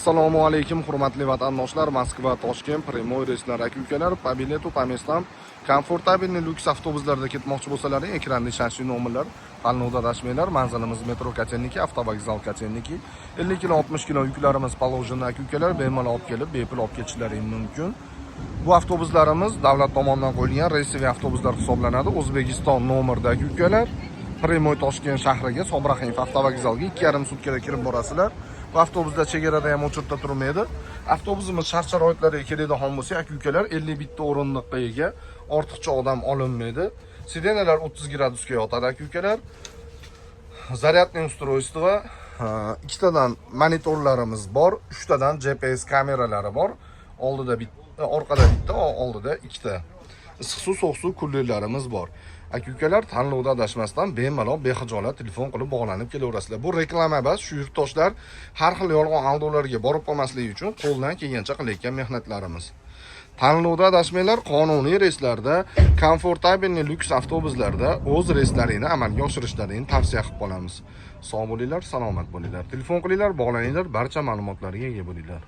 Assalomu alaykum, hurmatli vatandoshlar. Moskva, Toshkent прямой reyslar, aka ukalar, по билету, по местам, комфортабельный lyuks avtobuslarda ketmoqchi bo'lsalaring, ekranda ishonchli nomerlar, tanlovda adashmanglar. Manzilimiz metro Kotelniki, avtovokzal Kotelniki. 50 kilo, 60 kilo yuklarimiz положено, aka ukalar, bemalol olib kelib, bepul olib ketishlaring mumkin. Bu avtobuslarimiz davlat tomonidan qo'yilgan рейсовый avtobuslar hisoblanadi. O'zbekiston nomerdagi, ukalar. Прямой Toshkent shahriga, Sobir avtovokzalga 2,5 sutkada kirib borasizlar. Bu avtobuslar chegarada ham очередь da turmaydi. Avtobusimiz shart sharoitlariga keladigan bo'lsa, aka ukalar, 51 ta o'rindiqqa ega, ortiqcha odam olinmaydi. Сиденья lar 30 gradusga yotadi, aka ukalar. Зарядное устройство, ikkitadan monitorlarimiz bor, uchtadan GPS kameralari bor. Oldida bitta, orqada bitta, oldida ikkita. Issiq suv, sovuq suv kullerlarimiz bor. Aka ukalar, tanlovda adashmasdan bemalol bexijolat telefon qilib bog'lanib kelaverasizlar. Bu reklama emas, shu yurtdoshlar har xil yolg'on aldovlarga borib qolmasligi uchun qo'ldan kelgancha qilayotgan mehnatlarimiz. Tanlovda adashmanglar, qonuniy reyslarda, комфортабельный lyuks avtobuslarda o'z reyslaringni amalga oshirishlaringni tavsiya qilib qolamiz. Sog' bo'linglar, salomat bo'linglar. Telefon qilinglar, bog'laninglar, barcha ma'lumotlarga ega bo'linglar.